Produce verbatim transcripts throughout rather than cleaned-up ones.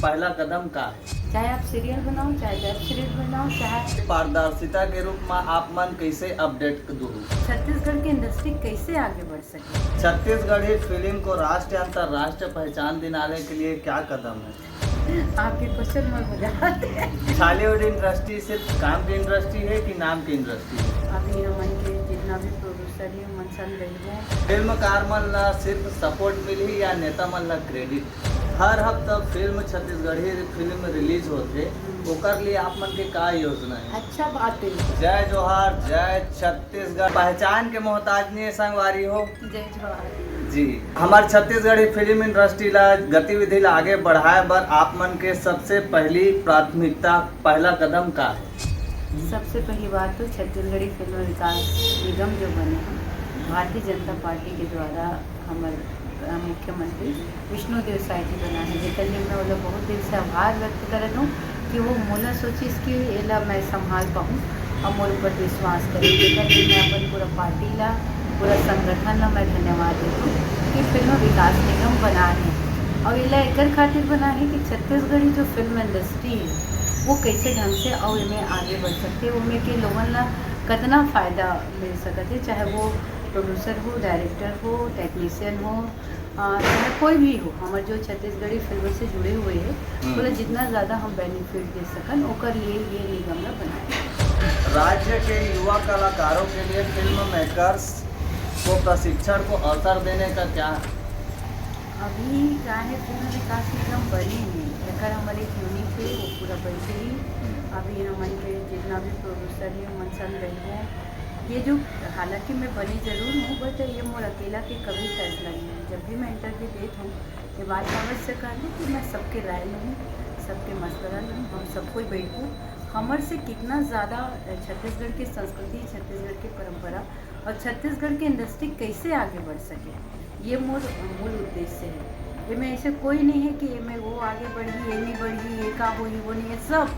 पहला कदम का है? चाहे आप सीरियल बनाओ, चाहे वेब सीरीज बनाओ, चाहे पारदर्शिता के रूप में आप मन कैसे अपडेट दूहू? छत्तीसगढ़ के इंडस्ट्री कैसे आगे बढ़ सके। छत्तीसगढ़ी फिल्म को राष्ट्रीय अंतर्राष्ट्रीय पहचान दिलाने के लिए क्या कदम है? आपके क्वेश्चन में मजा आते हैं। छॉलीवुड इंडस्ट्री सिर्फ काम की इंडस्ट्री है कि नाम की इंडस्ट्री है? अभी हमन के जितना भी प्रोड्यूसर है, मन संग रही है। फिल्मकार मन ला सिर्फ सपोर्ट मिलही या नेता मन ला क्रेडिट? हर हफ्ता फिल्म, छत्तीसगढ़ी फिल्म रिलीज होथे, ओकर लिए आप मन के का योजना है? अच्छा बात है। जय जोहार, जय छत्तीसगढ़। पहचान के मोहताज नहीं है संगवारी हो। जय जोहार। जी, हमार छत्तीसगढ़ी फिल्म इंडस्ट्री ला, गतिविधि ला आगे बढ़ाए बर आप मन के सबसे पहली प्राथमिकता, पहला कदम का है? सबसे पहली बात तो छत्तीसगढ़ी फिल्म विकास निगम जो बने हैं, भारतीय जनता पार्टी के द्वारा हमर अ, मुख्यमंत्री विष्णुदेव साय जी बना है, जेकर लिए मैं ओला बहुत दिल से आभार व्यक्त करत हूँ कि वो मोला सोचिस कि एला मैं संभाल पाऊँ और मोर ऊपर विश्वास करे, जेकर लिए मैं अपन पूरा पार्टी ला, पूरा संगठन ला मैं धन्यवाद देत हूँ कि फिल्म विकास निगम बना है। और एला एकर खातिर बना है कि छत्तीसगढ़ी जो फिल्म इंडस्ट्री है, वो कैसे ढंग से और एमे आगे बढ़ सकते, ओमे के लोगन ला कतना फायदा मिल सकत है, चाहे वो प्रोड्यूसर हो, डायरेक्टर हो, टेक्नीशियन हो, अ, चाहे कोई भी हो, हमर जो छत्तीसगढ़ी फिल्म से जुड़े हुए हैं, हम्म। ओला जितना ज़्यादा हम बेनिफिट दे सकन, ओकर लिए ये निगम ला बनाए। राज्य के युवा कलाकारों के लिए फिल्म मेकर्स को प्रशिक्षण को अवसर देने का क्या? अभी का है, फिल्म विकास निगम बने नहीं, एकर हमर एक यूनिट है, वो पूरा बैठे ही। अभी हमन के जितना भी प्रोड्यूसर है, मन संग रही है। ये जो, हालांकि मैं बनी जरूर हूँ, बट ये मोर अकेला के कभी फैसला नहीं है। जब भी मैं इंटरव्यू देत हूँ, ये बात अवश्य कर लूँ कि मैं सबके राय लूँ, सबके मशवरा लूँ, हम सब कोई बैठो, हमर से कितना ज़्यादा छत्तीसगढ़ की संस्कृति, छत्तीसगढ़ की परंपरा और छत्तीसगढ़ की इंडस्ट्री कैसे आगे बढ़ सके, ये मोर मूल उद्देश्य है। एमे ऐसे कोई नहीं है कि एमे वो आगे बढ़ी, ये नहीं बढ़ी, ये का होई, वो नहीं है। सब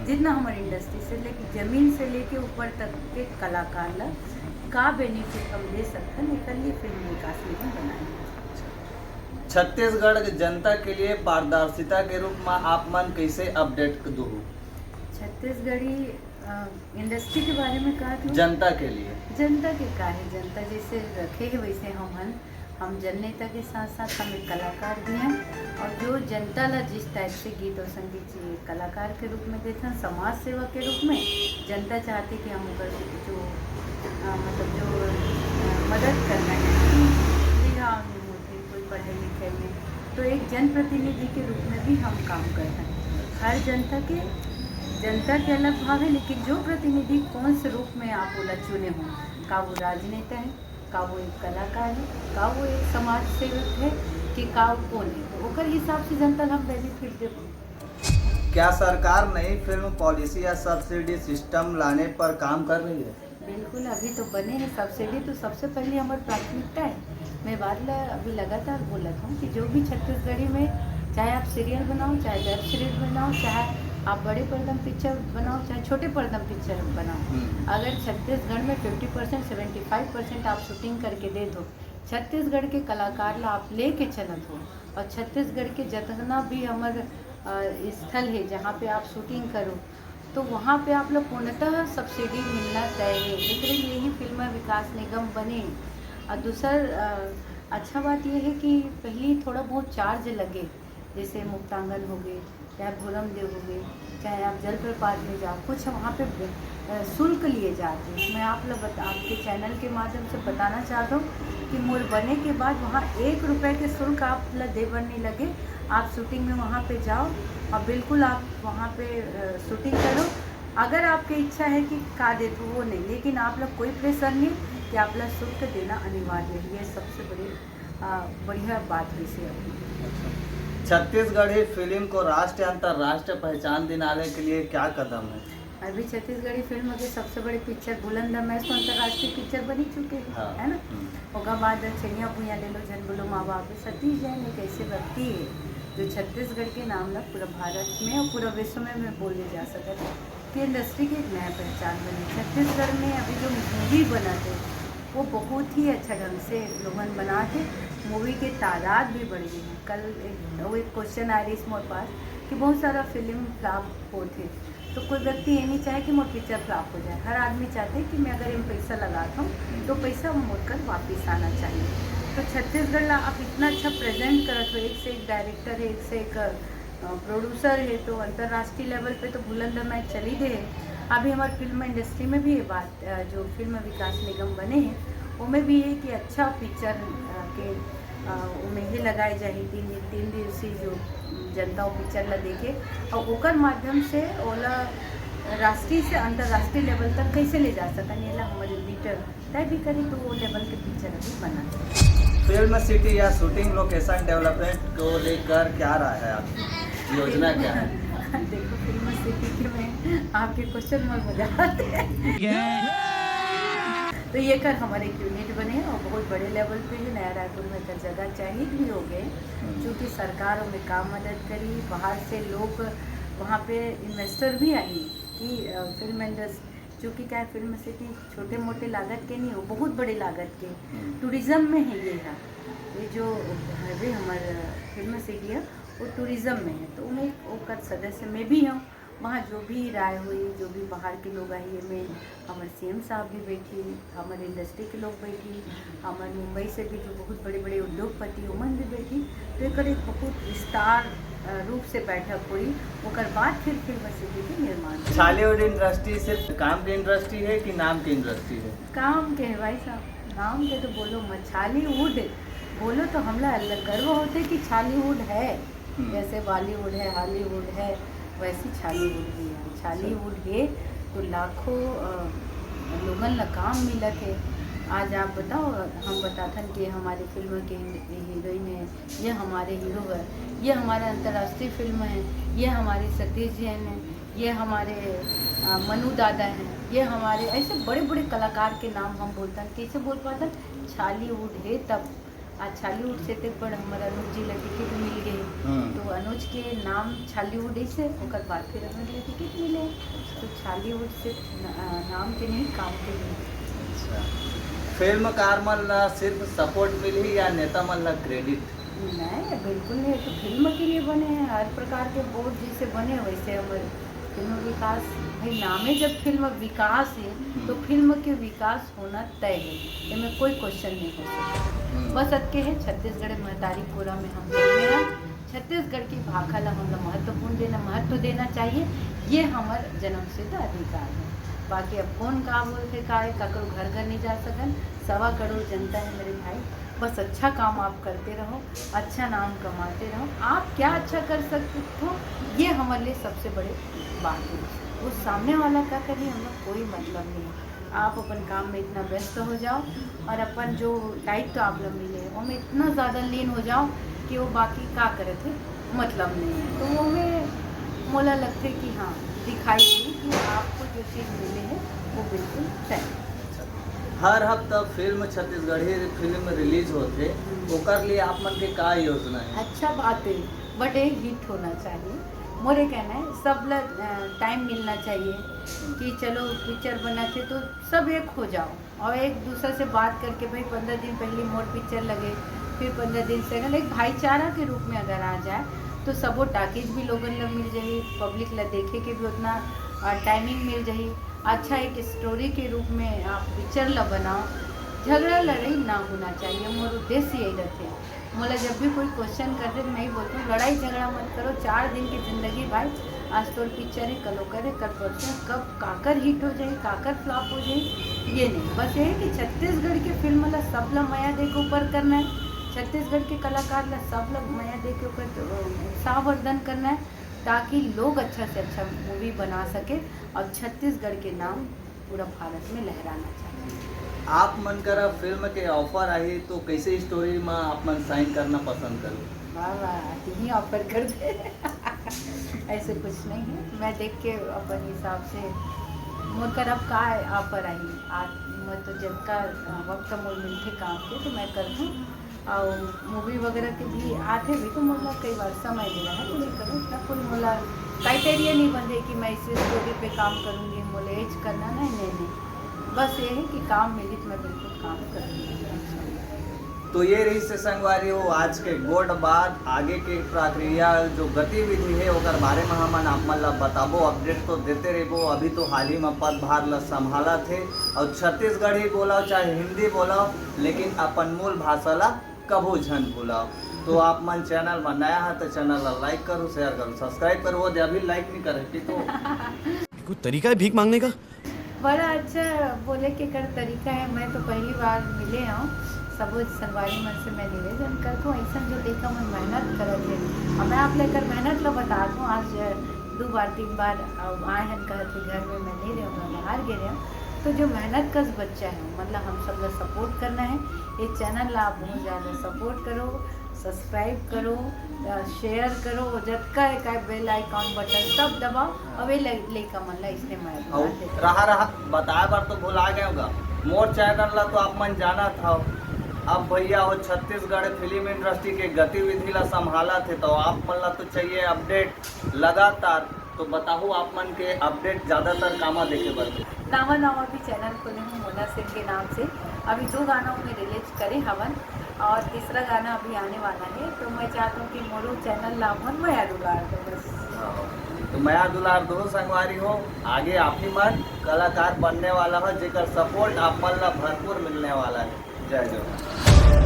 जितना हमारी इंडस्ट्री से लेके, जमीन से लेके ऊपर तक के कलाकार ला का बेनिफिट हम दे सकथन, एकर लिए फिल्म विकास निगम बनाए। छत्तीसगढ़ के जनता के लिए पारदर्शिता के रूप में आप मन कैसे अपडेट दूहू? छत्तीसगढ़ी अ, इंडस्ट्री के बारे में कहा था। जनता के लिए। जनता के का है, जनता जैसे रखे है वैसे हम हन। हम जन नेता के साथ साथ हम एक कलाकार भी हैं, और जो जनता ला जिस टाइप से गीत और संगीत चाहिए, कलाकार के रूप में देथन, समाज सेवा के रूप में। जनता चाहती कि हम ओकर जो, अ, मतलब जो, अ, मदद करना है, बिहाव नहीं होते, कोई पढ़ाई लिखाई में, तो एक जनप्रतिनिधि के रूप में भी हम काम करते हैं। हर जनता के, जनता के अलग भाव है, लेकिन जो प्रतिनिधि कौन से रूप में आप ओला चुने हो, का वो राजनेता है, का वो एक कलाकार है, का वो एक समाज सेवक है, कि का वो कौन है, तो ओकर हिसाब से जनता ला हम बेनिफिट देबो। क्या सरकार नई फिल्म पॉलिसी या सब्सिडी सिस्टम लाने पर काम कर रही है? बिल्कुल, अभी तो बने हैं सब्सिडी, तो सबसे पहले हमारी प्राथमिकता है। मैं बात ला अभी लगातार बोलत हूँ कि जो भी छत्तीसगढ़ी में, चाहे आप सीरियल बनाओ, चाहे वेब सीरीज बनाओ, चाहे आप बड़े पर्दम पिक्चर बनाओ, चाहे छोटे पर्दम पिक्चर बनाओ, हम्म। अगर छत्तीसगढ़ में fifty percent, seventy five percent आप शूटिंग करके दे दो, छत्तीसगढ़ के कलाकार ला आप लेके चलत हो, और छत्तीसगढ़ के जितना भी हमर, अ, स्थल है जहाँ पे आप शूटिंग करो, तो वहाँ पे आप लोग पूर्णतः सब्सिडी मिलना तय है। एकरे लिए ही फिल्म विकास निगम बने। और दूसर, अ, अच्छा बात ये है कि पहले थोड़ा बहुत चार्ज लगे, जैसे मुक्तांगन हो गए, चाहे भोरमदेव हो गए, चाहे आप जलप्रपात में जाओ, कुछ वहाँ पे, अ, शुल्क लिए जाते हैं। मैं आप लोग बता, आपके चैनल के माध्यम से बताना चाहता हूँ कि मोर बने के बाद वहाँ एक रुपये के शुल्क आप ला दे बर नहीं लगे। आप शूटिंग में वहाँ पे जाओ और बिल्कुल आप वहाँ पे, अ, शूटिंग करो। अगर आपके इच्छा है कि का दे तो वो नहीं, लेकिन आप लोग कोई प्रेशर नहीं कि आप लोग शुल्क देना अनिवार्य है। ये सबसे बड़ी, अ, बढ़िया बात है इसे अपनी। छत्तीसगढ़ी फिल्म को राष्ट्रीय अंतर्राष्ट्रीय पहचान दिलाने के लिए क्या कदम है? अभी छत्तीसगढ़ी फिल्म के सबसे बड़े पिक्चर बुलंद दरमैश तो अंतर्राष्ट्रीय पिक्चर बनी चुके हैं, हाँ। है ना? हम्म। ओकर बाद छैया भुइयां ले लो, झन बोलो माँ बाप, सतीश जैन एक ऐसे व्यक्ति है जो छत्तीसगढ़ के नाम ला पूरा भारत में और पूरा विश्व में, में बोले जा सकत है कि इंडस्ट्री की एक नया पहचान बनी। छत्तीसगढ़ में अभी जो मूवी बनत है, वो बहुत ही अच्छा ढंग से लोगन बनात है। मूवी के तादाद भी बढ़ गई है। कल एक, वो एक क्वेश्चन आ रही मोर पास कि बहुत सारा फिल्म फ्लॉप होथे, तो कोई व्यक्ति ये नहीं चाहे कि मोर पिक्चर फ्लॉप हो जाए। हर आदमी चाहथे कि मैं अगर एम पैसा लगात हूँ तो पैसा मोर कर वापिस आना चाहिए। तो छत्तीसगढ़ ला आप इतना अच्छा प्रेजेंट करत हो, एक से एक डायरेक्टर है, एक से एक प्रोड्यूसर है, तो अंतर्राष्ट्रीय लेवल पे तो भूलन दा मैं चली दे है। अभी हमारे फिल्म इंडस्ट्री में भी ये बात, अ, जो फिल्म विकास निगम बने हैं, ओमे भी है कि अच्छा पिक्चर, अ, के, अ, ओमे ही लगाए जाही तीन, तीन दिवसीय जो जनता वो पिक्चर ला देखे और ओकर माध्यम से ओला राष्ट्रीय से अंतर्राष्ट्रीय लेवल तक कैसे ले जा सकन, ये ला हमारे लीडर तय भी करी, तो वो लेवल के पिक्चर अभी बना। फिल्म सिटी या शूटिंग लोकेशन डेवलपमेंट को लेकर क्या राय है आपकी, योजना क्या है? देखो, फिल्म सिटी के में आपके क्वेश्चन मोर मजा आते हैं। तो ये कर हमारे एक यूनिट बने और बहुत बड़े लेवल पे है। नया रायपुर में कर जगह चाहिए भी हो गए, क्योंकि सरकार हमें काम मदद करी, बाहर से लोग वहाँ पे इन्वेस्टर भी आई कि अ, फिल्म इंडस्ट्री, क्योंकि क्या है, फिल्म सिटी छोटे मोटे लागत के नहीं हो, बहुत बड़े लागत के टूरिज्म में है ये है। ये जो है हमारे फिल्म सिटी है, वो टूरिज्म में है, तो मैं ओकर सदस्य में भी हूँ। वहाँ जो भी राय हुई, जो भी बाहर के लोग आई, मैं हमारे सीएम साहब भी बैठी, हमारे इंडस्ट्री के लोग बैठी, हमारे मुंबई से भी जो बहुत बड़े बड़े उद्योगपति उमन भी बैठी, तो एक, एक बहुत विस्तार अ, रूप से बैठक हुई। ओकर बाद फिर फिल्म सिटी के निर्माण हुई। छॉलीवुड इंडस्ट्री सिर्फ काम की इंडस्ट्री है कि नाम की इंडस्ट्री है? काम के है भाई साहब, नाम के तो बोलो मत। छॉलीवुड बोलो तो हमला अलग गर्व होते कि छॉलीवुड है। जैसे बॉलीवुड है, हॉलीवुड है, वैसे छॉलीवुड भी है। छॉलीवुड है तो लाखों अ, लोगन ला काम मिलत है। आज आप बताओ, हम बताथन कि हमारी फिल्म के हीरोइन है, ये हमारे हीरो है, ये हमारे अंतर्राष्ट्रीय फिल्म है, ये हमारे सतीश जैन है, ये हमारे अ, मनु दादा हैं, ये हमारे ऐसे बड़े बड़े कलाकार के नाम हम बोलथन। कैसे बोल पाथन? छॉलीवुड है तब। आज छॉलीवुड से तक बड़ हमारे अनुज जी ला टिकट मिल गए, तो अनुज के नाम छॉलीवुड ही से ओकर बाद फिर अनुज ला टिकट मिले। तो छॉलीवुड से न-, अ, नाम के नहीं, काम के लिए। अच्छा, फिल्मकार मन ला सिर्फ सपोर्ट मिलही या नेता मन ला क्रेडिट? नहीं, बिल्कुल नहीं। तो फिल्म के लिए बने हैं, हर प्रकार के बोर्ड जैसे बने वैसे हमारे फिल्म विकास। भाई, नामे जब फिल्म विकास है तो फिल्म के विकास होना तय है, इसमें कोई क्वेश्चन नहीं हो सकता। बस अतके है, छत्तीसगढ़ महतारी कोरा में हम जन्मे हैं, छत्तीसगढ़ की भाखा ला हम लोग महत्वपूर्ण देना, महत्व देना चाहिए, ये हमार जन्म सिद्ध अधिकार है। बाकी अब कौन का बोलते का है, ककरो घर घर नहीं जा सकन, सवा करोड़ जनता है मेरे भाई। बस अच्छा काम आप करते रहो, अच्छा नाम कमाते रहो। आप क्या अच्छा कर सकते हो, ये हमारे लिए सबसे बड़े बात है। वो सामने वाला क्या करिए, हम लोग कोई मतलब नहीं है। आप अपन काम में इतना व्यस्त हो जाओ और अपन जो दायित्व आप लोग मिले है, ओमे इतना ज़्यादा लीन हो जाओ कि वो बाकी का करे थे मतलब नहीं है। तो वो में मोला लगते कि हाँ, दिखाई दी कि आपको जो चीज़ मिले है वो बिल्कुल तय है। हर हफ्ता फिल्म छत्तीसगढ़ी फिल्म रिलीज होथे, ओकर लिए आप मन के का योजना है? अच्छा बात है, बट एक हिट होना चाहिए। मोरे कहना है, सब ला टाइम मिलना चाहिए कि चलो पिक्चर बना के तो सब एक हो जाओ और एक दूसरे से बात करके, भाई, पंद्रह दिन पहले मोर पिक्चर लगे, फिर पंद्रह दिन से, अगर एक भाईचारा के रूप में अगर आ जाए तो सबो टाकीज भी लोगन ला मिल जाही, पब्लिक ला देखे के भी उतना टाइमिंग मिल जाही। अच्छा, एक स्टोरी के रूप में आप पिक्चर ला बनाओ, झगड़ा लड़ाई ना होना चाहिए। मोर उद्देश्य यही रहते। मोला जब भी कोई क्वेश्चन करते तो मैं ही बोलती हूँ, लड़ाई झगड़ा मत करो, चार दिन की जिंदगी भाई। आज तोर पिक्चर है, कल ओकर है, कल परसों, कब काकर हिट हो जाए, काकर फ्लॉप हो जाए, ये नहीं। बस ये है कि छत्तीसगढ़ के फिल्म ला सब ला मया दे के ऊपर करना है, छत्तीसगढ़ के कलाकार ला सब ला मया दे के ऊपर उत्साहवर्धन करना है, ताकि लोग अच्छा से अच्छा मूवी बना सके और छत्तीसगढ़ के नाम पूरा भारत में लहराना चाहिए। आप मन करा फिल्म के ऑफर आही तो कैसे स्टोरी में आप मन साइन करना पसंद करो? वाह वाह, यही ऑफर कर दे। ऐसे कुछ नहीं है, मैं देख के अपन हिसाब से मोर करब का ऑफर आई। आज मैं तो जब का वक्त मोर मिलते काम के तो मैं कर दूँ। और मूवी वगैरह के भी आते भी तो मोला कई बार समय मिला है तो नहीं करूँ। इतना कोई मोला क्राइटेरिया नहीं बंधे कि मैं इस स्टोरी पे काम करूँगी, मोले एज करना नहीं, नहीं, नहीं। बस ये है कि काम मिली तो मैं बिल्कुल काम करूँगी। तो ये रहिस हे संगवारी हो आज के गोठ बात। आगे के प्रक्रिया जो गतिविधि हे ओकर बारे में हमन आप मन ला बताबो, अपडेट तो देते रहिबो। अभी तो हाल ही में पदभार ला संभालत हे, और छत्तीसगढ़ी बोलव चाहे हिंदी बोलव, लेकिन अपन मूल भाषा ला कभू झन भूलव। तो आप मन चैनल में नया है तो चैनल ला लाइक करो, शेयर करो, सब्सक्राइब करो। वो दे अभी लाइक नहीं करे कि तो कोई तरीका है भीख मांगने का? बड़ा अच्छा बोले के कर तरीका है। मैं तो पहली बार मिले हूँ, सबो संगवारी मन से मैं निवेदन करत हूँ, ऐसा जो लइका मन मेहनत करत हे, और मैं आप लेकर मेहनत ला बतात हूँ। आज दो बार तीन बार अब आए हन कहत हे घर में, मैं नहीं रहूँ, मैं बाहर गे रहूँ। तो जो मेहनत कस बच्चा है, मतलब हम सब ला सपोर्ट करना है। ये चैनल ला आप बहुत ज़्यादा सपोर्ट करो, सब्सक्राइब करो, शेयर करो, जतका है बेल आइकॉन बटन सब दबाओ। अब ये लइ- लइका मन ला इसने मैं और रहा रहा बताए बर तो भुला गए होगा, मोर चैनल ला तो आप मन जानत हव। अब भैया हो छत्तीसगढ़ फिल्म इंडस्ट्री के गतिविधि ला संभालत हे, तो आप मन ला तो चाहिए अपडेट लगातार। तो बताहू आप मन के अपडेट ज्यादातर कामा देखे बर? नावा नावा भी चैनल खोले हूँ मोना सिंह के नाम से। अभी दो गाना में रिलीज करे हवन और तीसरा गाना अभी आने वाला है। तो मैं चाहता हूँ कि मोरो चैनल ला अपन मया दुलार दो बस। तो मया दुलार दो संगवारी हो, आगे आप ही मन कलाकार बनने वाला हो, जेकर सपोर्ट आप मन ला भरपूर मिलने वाला है। जय जोहार।